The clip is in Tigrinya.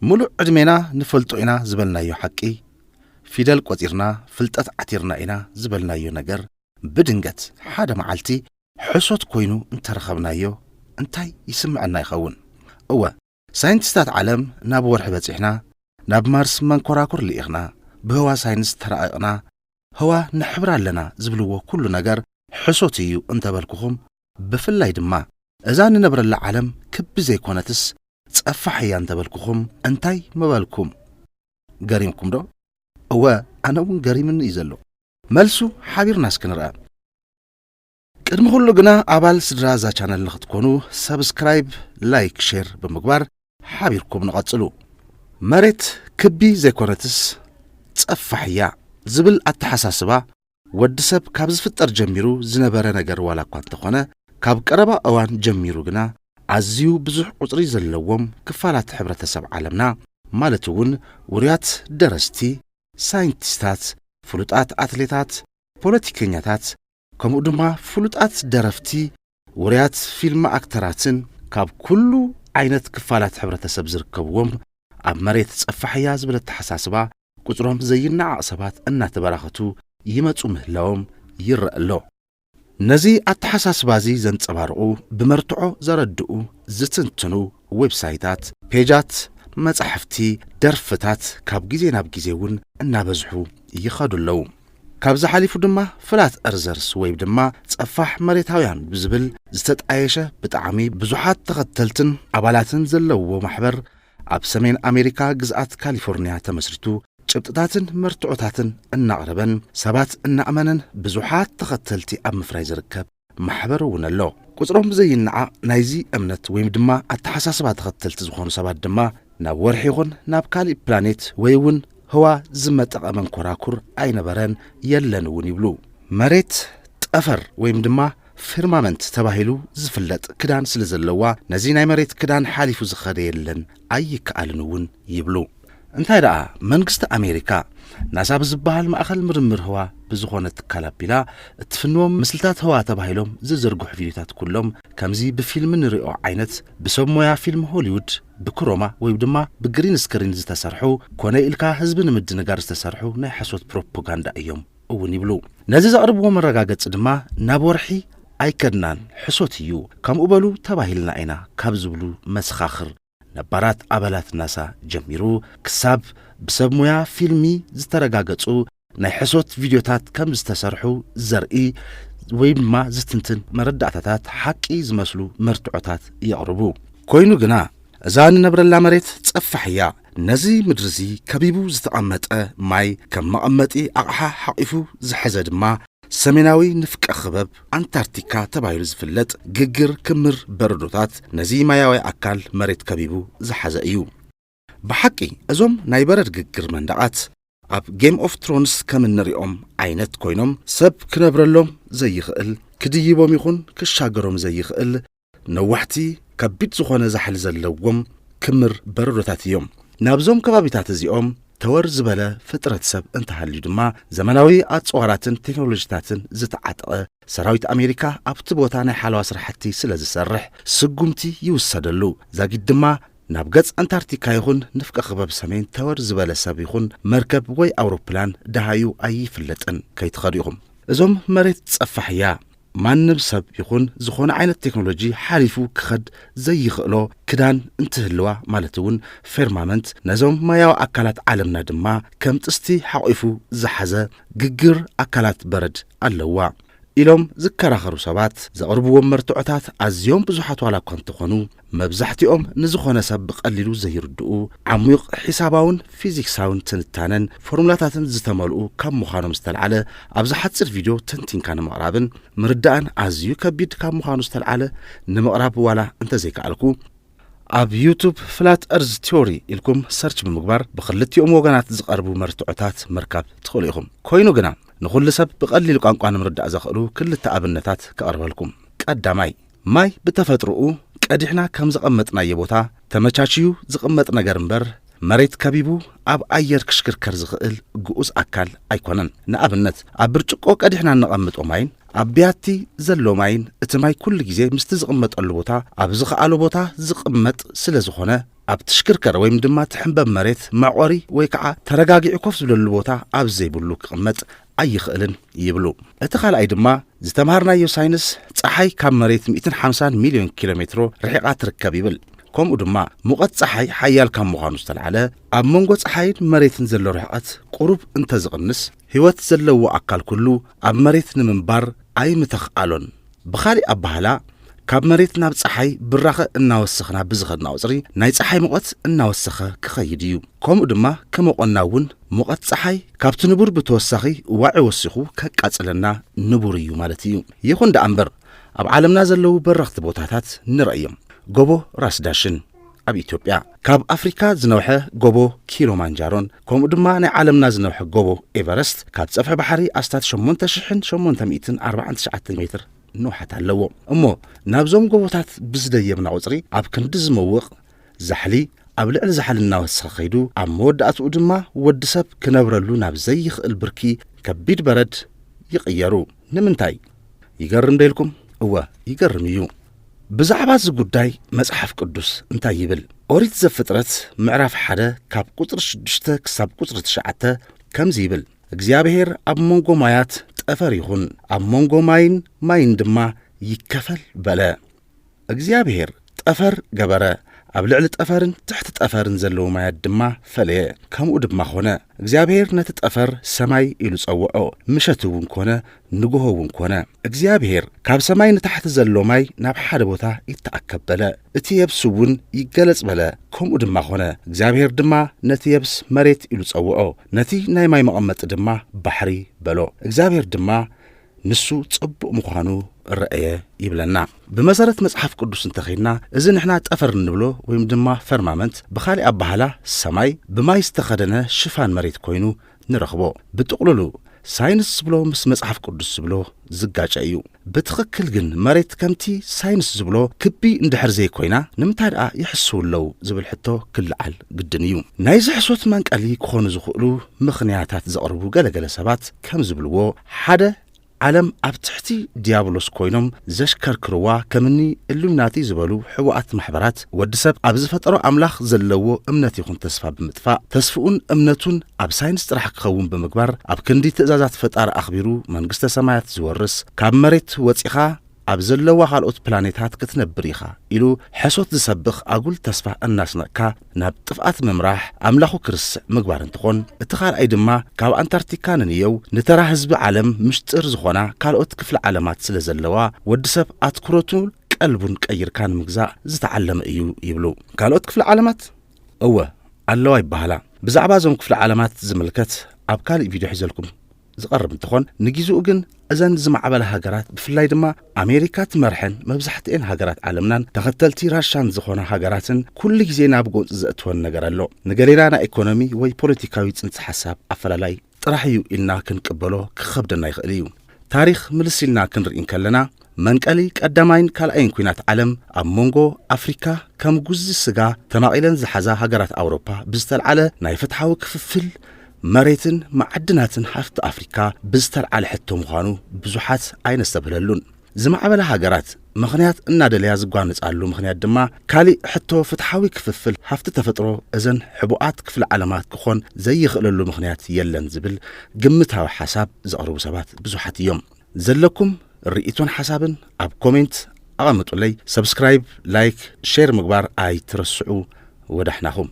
ምሉእ ዕድሜና ንፈልጦ ኢና ዝበልናዮ ሓቂ፣ ፊደል ቆጺርና ፍልጠት ዓቲርና ኢና ዝበልናዮ ነገር ብድንገት ሓደ መዓልቲ ሕሶት ኮይኑ እንተረኸብናዮ እንታይ ይስምዐና ይኸውን? እወ፣ ሳይንቲስታት ዓለም ናብ ወርሒ በጺሕና፣ ናብ ማርስ መንኮራኩር ልኢኽና፣ ብህዋ ሳይንስ ተራቒቕና፣ ህዋ ንሕብር ኣለና ዝብልዎ ኩሉ ነገር ሕሶት እዩ እንተበልኩኹም፣ ብፍላይ ድማ እዛ ንነብረላ ዓለም ክቢ ዘይኮነትስ ጸፋሕ እያ እንተበልኩኹም እንታይ ምበልኩም? ገሪምኩም ዶ? እወ፣ ኣነ እውን ገሪምኒ እዩ ዘሎ። መልሱ ሓቢርና እስኪ ንርኣ። ቅድሚ ኩሉ ግና ኣባል ስድራ እዛ ቻነል ንኽትኮኑ ሰብስክራይብ፣ ላይክ፣ ሼር ብምግባር ሓቢርኩም ንቐጽሉ። መሬት ክቢ ዘይኮነትስ ጸፋሕ እያ ዝብል ኣተሓሳስባ ወዲ ሰብ ካብ ዝፍጠር ጀሚሩ ዝነበረ ነገር ዋላ እኳ እንተኾነ፣ ካብ ቀረባ እዋን ጀሚሩ ግና ኣዝዩ ብዙሕ ቁጽሪ ዘለዎም ክፋላት ሕብረተሰብ ዓለምና፣ ማለት እውን ውሩያት ደረስቲ፣ ሳይንቲስታት፣ ፍሉጣት ኣትሌታት፣ ፖለቲከኛታት፣ ከምኡ ድማ ፍሉጣት ደረፍቲ፣ ውሩያት ፊልም ኣክተራትን ካብ ኩሉ ዓይነት ክፋላት ሕብረተሰብ ዝርከብዎም ኣብ መሬት ጸፋሕያ ዝብል ኣተሓሳስባ ቁጽሮም ዘይነዓቕ ሰባት እናተበራኸቱ ይመጹ ምህላዎም ይረአ ኣሎ። ነዚ ኣተሓሳስባ እዚ ዘንጸባርቑ፣ ብመርትዖ ዘረድኡ፣ ዝትንትኑ ዌብሳይታት፣ ፔጃት፣ መጻሕፍቲ፣ ደርፍታት ካብ ግዜ ናብ ግዜ እውን እናበዝሑ ይኸዱ ኣለዉ። ካብዚ ሓሊፉ ድማ ፍላት እርዘርስ ወይ ድማ ጸፋሕ መሬታውያን ብዝብል ዝተጣየሸ ብጣዕሚ ብዙሓት ተኸተልትን ኣባላትን ዘለዎ ማሕበር ኣብ ሰሜን ኣሜሪካ ግዝኣት ካሊፎርኒያ ተመስሪቱ ጭብጥታትን መርትዖታትን እናቕረበን ሰባት እናእመነን ብዙሓት ተኸተልቲ ኣብ ምፍራይ ዝርከብ ማሕበር እውን ኣሎ። ቁጽሮም ዘይነዓቕ ናይዚ እምነት ወይም ድማ ኣተሓሳስባ ተኸተልቲ ዝኾኑ ሰባት ድማ ናብ ወርሒ ይኹን ናብ ካሊእ ፕላኔት ወይ እውን ህዋ ዝመጠቐ መንኮራኩር ኣይነበረን የለን እውን ይብሉ። መሬት፣ ጠፈር ወይም ድማ ፊርማመንት ተባሂሉ ዝፍለጥ ክዳን ስለ ዘለዋ ነዚ ናይ መሬት ክዳን ሓሊፉ ዝኸደ የለን ኣይከኣልን እውን ይብሉ። እንታይ ደኣ መንግስቲ ኣሜሪካ ናሳ ብዝበሃል ማእኸል ምርምር ህዋ ብዝኾነ ትካል ኣቢላ እትፍንዎም ምስልታት ህዋ ተባሂሎም ዝዝርግሑ ቪድዮታት ኩሎም ከምዚ ብፊልም ንሪኦ ዓይነት ብሰብ ሞያ ፊልም ሆሊውድ ብክሮማ ወይ ድማ ብግሪን ስክሪን ዝተሰርሑ ኮነ ኢልካ ህዝቢ ንምድንጋር ዝተሰርሑ ናይ ሓሶት ፕሮፓጋንዳ እዮም እውን ይብሉ። ነዚ ዘቕርብዎ መረጋገጺ ድማ ናብ ወርሒ ኣይከድናን ሕሶት እዩ ከምኡ በሉ ተባሂልና ኢና ካብ ዝብሉ መሰኻኽር ነባራት ኣባላት ናሳ ጀሚሩ ክሳብ ብሰብ ሞያ ፊልሚ ዝተረጋገጹ ናይ ሕሶት ቪድዮታት ከም ዝተሰርሑ ዘርኢ ወይ ድማ ዝትንትን መረዳእታታት ሓቂ ዝመስሉ መርትዖታት የቕርቡ። ኮይኑ ግና እዛ ንነብረላ መሬት ጸፋሕ እያ። ነዚ ምድሪ እዚ ከቢቡ ዝተቐመጠ ማይ ከም መቐመጢ ኣቕሓ ሓቒፉ ዝሐዘ ድማ ሰሜናዊ ንፍቀ ክበብ ኣንታርክቲካ ተባሂሉ ዝፍለጥ ግግር ክምር በረዶታት ነዚ ማያዊ ኣካል መሬት ከቢቡ ዝሓዘ እዩ። ብሓቂ እዞም ናይ በረድ ግግር መንደቓት ኣብ ጌም ኦፍ ትሮንስ ከም እንሪኦም ዓይነት ኮይኖም ሰብ ክነብረሎም ዘይኽእል፣ ክድይቦም ይኹን ክሻገሮም ዘይኽእል ነዋሕቲ ከቢድ ዝኾነ ዛሕሊ ዘለዎም ክምር በረዶታት እዮም። ናብዞም ከባቢታት እዚኦም ተወር ዝበለ ፍጥረት ሰብ እንተሃልዩ ድማ ዘመናዊ ኣጽዋራትን ቴክኖሎጂታትን ዝተዓጠቐ ሰራዊት ኣሜሪካ ኣብቲ ቦታ ናይ ሓለዋ ስራሕቲ ስለ ዝሰርሕ ስጉምቲ ይውሰደሉ። ዛጊድ ድማ ናብ ገጽ ኣንታርክቲካ ይኹን ንፍቀ ክበብ ሰሜን ተወር ዝበለ ሰብ ይኹን መርከብ ወይ ኣውሮፕላን ደሃዩ ኣይፍለጥን ከይትኸዱ ኢኹም። እዞም መሬት ጸፋሕያ ማንም ሰብ ይኹን ዝኾነ ዓይነት ቴክኖሎጂ ሓሊፉ ክኸድ ዘይኽእሎ ክዳን እንትህልዋ ማለት እውን ፌርማመንት ነዞም ማያዊ ኣካላት ዓለምና ድማ ከም ጥስቲ ሓቒፉ ዝሓዘ ግግር ኣካላት በረድ ኣለዋ ኢሎም ዝከራኸሩ ሰባት ዘቕርብዎም መርትዖታት ኣዝዮም ብዙሓት ዋላ እኳ እንተኾኑ መብዛሕትኦም ንዝኾነ ሰብ ብቐሊሉ ዘይርድኡ ዓሚቕ ሒሳባውን ፊዚክሳውን ትንታነን ፎርሙላታትን ዝተመልኡ ካብ ምዃኖም ዝተልዓለ ኣብዚ ሓጺር ቪድዮ ተንቲንካ ንምቕራብን ምርዳእን ኣዝዩ ከቢድ ካብ ምዃኑ ዝተልዓለ ንምቕራብ ዋላ እንተዘይከኣልኩ ኣብ ዩቱብ ፍላት እርዝ ቲዮሪ ኢልኩም ሰርች ብምግባር ብክልቲኦም ወገናት ዝቐርቡ መርትዖታት ምርካብ ትኽእሉ ኢኹም። ኮይኑ ግና ንኹሉ ሰብ ብቐሊል ቋንቋ ንምርዳእ ዘኽእሉ ክልተ ኣብነታት ከቕርበልኩም። ቀዳማይ ማይ ብተፈጥሮኡ ቀዲሕና ከም ዘቐመጥናዮ ቦታ ተመቻችዩ ዝቕመጥ ነገር እምበር መሬት ከቢቡ ኣብ ኣየር ክሽክርከር ዝኽእል ግኡዝ ኣካል ኣይኮነን። ንኣብነት ኣብ ብርጭቆ ቀዲሕና እነቐምጦ ማይን ኣብ ብያቲ ዘሎ ማይን እቲ ማይ ኩሉ ግዜ ምስቲ ዝቕመጠሉ ቦታ ኣብ ዝኸኣሎ ቦታ ዝቕመጥ ስለ ዝኾነ ኣብ ትሽክርከር ወይም ድማ ትሕንበብ መሬት መዕቆሪ ወይ ከዓ ተረጋጊዑ ኮፍ ዝብለሉ ቦታ ኣብ ዘይብሉ ክቕመጥ ኣይኽእልን ይብሉ። እቲ ካልኣይ ድማ ዝተምሃርናዮ ሳይንስ ፀሓይ ካብ መሬት ሚእትን ሓምሳን ሚልዮን ኪሎ ሜትሮ ርሒቓ ትርከብ ይብል። ከምኡ ድማ ሙቐት ፀሓይ ሓያል ካብ ምዃኑ ዝተልዓለ ኣብ መንጎ ፀሓይን መሬትን ዘሎ ርሕቐት ቁሩብ እንተዝቕንስ ህይወት ዘለዎ ኣካል ኩሉ ኣብ መሬት ንምንባር ኣይምተኽኣሎን። ብኻሊእ ኣባህላ ካብ መሬት ናብ ፀሓይ ብራኸ እናወሰኽና ብዝኸድና ቁፅሪ ናይ ፀሓይ ሙቐት እናወሰኸ ክኸይድ እዩ። ከምኡ ድማ ክመቆና እውን ሙቐት ፀሓይ ካብቲ ንቡር ብተወሳኺ ዋዒ ወሲኹ ከቃፅለና ንቡር እዩ ማለት እዩ። ይኹን ደኣ እምበር ኣብ ዓለምና ዘለዉ በረኽቲ ቦታታት ንረእዮም። ጎቦ ራስ ዳሽን ኣብ ኢትዮጵያ፣ ካብ ኣፍሪካ ዝነውሐ ጎቦ ኪሎማንጃሮን ከምኡ ድማ ናይ ዓለምና ዝነውሐ ጎቦ ኤቨረስት ካብ ፀፍሒ ባሕሪ ኣስታት ሸሞንተ ሽሕን ሸሞንተ ሚእትን ኣርባዓን ትሽዓተን ሜትር ንውሓት ኣለዎ። እሞ ናብዞም ጎቦታት ብዝደየብና ቁፅሪ ኣብ ክንዲ ዝመውቕ ዛሕሊ ኣብ ልዕሊ ዛሕሊ እናወሰኸ ከይዱ ኣብ መወዳእትኡ ድማ ወዲ ሰብ ክነብረሉ ናብ ዘይኽእል ብርኪ ከቢድ በረድ ይቕየሩ። ንምንታይ? ይገርም ዶ ኢልኩም? እወ፣ ይገርም እዩ። ብዛዕባ እዚ ጉዳይ መጽሓፍ ቅዱስ እንታይ ይብል? ኦሪት ዘፍጥረት ምዕራፍ ሓደ ካብ ቁጽሪ ሽዱሽተ ክሳብ ቁጽሪ ትሽዓተ ከምዚ ይብል፣ እግዚኣብሔር ኣብ መንጎ ማያት ጠፈር ይኹን፣ ኣብ መንጎ ማይን ማይን ድማ ይከፈል በለ። እግዚኣብሔር ጠፈር ገበረ፣ ኣብ ልዕሊ ጠፈርን ትሕቲ ጠፈርን ዘለዉ ማያት ድማ ፈለየ። ከምኡ ድማ ኾነ። እግዚኣብሔር ነቲ ጠፈር ሰማይ ኢሉ ጸውዖ። ምሸት እውን ኮነ፣ ንግሆ እውን ኮነ። እግዚኣብሔር ካብ ሰማይ ንታሕቲ ዘሎ ማይ ናብ ሓደ ቦታ ይተኣከብ በለ። እቲ የብስ እውን ይገለጽ በለ። ከምኡ ድማ ኾነ። እግዚኣብሔር ድማ ነቲ የብስ መሬት ኢሉ ጸውዖ። ነቲ ናይ ማይ መቐመጢ ድማ ባሕሪ በሎ። እግዚኣብሔር ድማ ንሱ ጽቡቕ ምዃኑ ረእየ ይብለና። ብመሰረት መጽሓፍ ቅዱስ እንተኸይድና፣ እዚ ንሕና ጠፈር እንብሎ ወይም ድማ ፈርማመንት፣ ብኻሊእ ኣባህላ ሰማይ ብማይ ዝተኸደነ ሽፋን መሬት ኮይኑ ንረኽቦ። ብጥቕሉሉ ሳይንስ ዝብሎ ምስ መጽሓፍ ቅዱስ ዝብሎ ዝጋጨ እዩ። ብትኽክል ግን መሬት ከምቲ ሳይንስ ዝብሎ ክቢ እንድሕር ዘይኮይና ንምንታይ ደኣ ይሕስው ኣለዉ ዝብል ሕቶ ክለዓል ግድን እዩ። ናይዚ ሕሶት መንቀሊ ክኾኑ ዝኽእሉ ምኽንያታት ዘቕርቡ ገለገለ ሰባት ከም ዝብልዎ፣ ሓደ ዓለም ኣብ ትሕቲ ዲያብሎስ ኮይኖም ዘሽከርክርዋ ከምኒ ኢሉሚናቲ ዝበሉ ሕቡኣት ማሕበራት ወዲ ሰብ ኣብ ዝፈጠሮ ኣምላኽ ዘለዎ እምነት ይኹን ተስፋ ብምጥፋእ ተስፍኡን እምነቱን ኣብ ሳይንስ ጥራሕ ክኸውን ብምግባር ኣብ ክንዲ ትእዛዛት ፈጣሪ ኣኽቢሩ መንግስተ ሰማያት ዝወርስ ካብ መሬት ወፂኻ ኣብ ዘለዋ ካልኦት ፕላኔታት ክትነብር ኢኻ ኢሉ ሕሶት ዝሰብኽ ኣጉል ተስፋ እናስነቕካ ናብ ጥፍኣት ምምራሕ ኣምላኹ ክርስዕ ምግባር እንትኾን፣ እቲ ካልኣይ ድማ ካብ ኣንታርክቲካ ንንየው ንተራ ህዝቢ ዓለም ምሽጥር ዝኾና ካልኦት ክፍለ ዓለማት ስለ ዘለዋ ወዲ ሰብ ኣትኩረቱ ቀልቡን ቀይርካ ንምግዛእ ዝተዓለመ እዩ ይብሉ። ካልኦት ክፍለ ዓለማት እወ ኣለዋ ይበሃላ። ብዛዕባ እዞም ክፍለ ዓለማት ዝምልከት ኣብ ካልእ ቪድዮ ሒዘልኩም ዝቐርብ እንትኾን፣ ንጊዜኡ ግን እዘን ዝማዕበላ ሃገራት ብፍላይ ድማ ኣሜሪካ ትመርሐን መብዛሕትኤን ሃገራት ዓለምናን ተኸተልቲ ራሻን ዝኾና ሃገራትን ኩሉ ግዜ ናብ ጎንፂ ዘእትወን ነገር ኣሎ። ንገሌና ናይ ኢኮኖሚ ወይ ፖለቲካዊ ፅንሰ ሓሳብ ኣፈላላይ ጥራሕ እዩ ኢልና ክንቅበሎ ክኸብደና ይኽእል እዩ። ታሪኽ ምልስ ኢልና ክንርኢ እንከለና መንቀሊ ቀዳማይን ካልኣይን ኲናት ዓለም ኣብ መንጎ ኣፍሪካ ከም ጉዚ ስጋ ተማቒለን ዝሓዛ ሃገራት ኣውሮፓ ብዝተልዓለ ናይ ፍትሓዊ ክፍፍል መሬትን መዓድናትን ሃፍቲ ኣፍሪካ ብዝተልዓለ ሕቶ ምዃኑ ብዙሓት ኣይነስተብህለሉን። ዝማዕበላ ሃገራት ምኽንያት እናደለያ ዝጓነጻሉ ምኽንያት ድማ ካሊእ ሕቶ ፍትሓዊ ክፍፍል ሃፍቲ ተፈጥሮ እዘን ሕቡኣት ክፍለ ዓለማት ክኾን ዘይኽእለሉ ምኽንያት የለን ዝብል ግምታዊ ሓሳብ ዘቕርቡ ሰባት ብዙሓት እዮም። ዘለኩም ርእይቶን ሓሳብን ኣብ ኮሜንት ኣቐምጡለይ። ሰብስክራይብ፣ ላይክ፣ ሼር ምግባር ኣይትረስዑ። ወዳሕናኹም።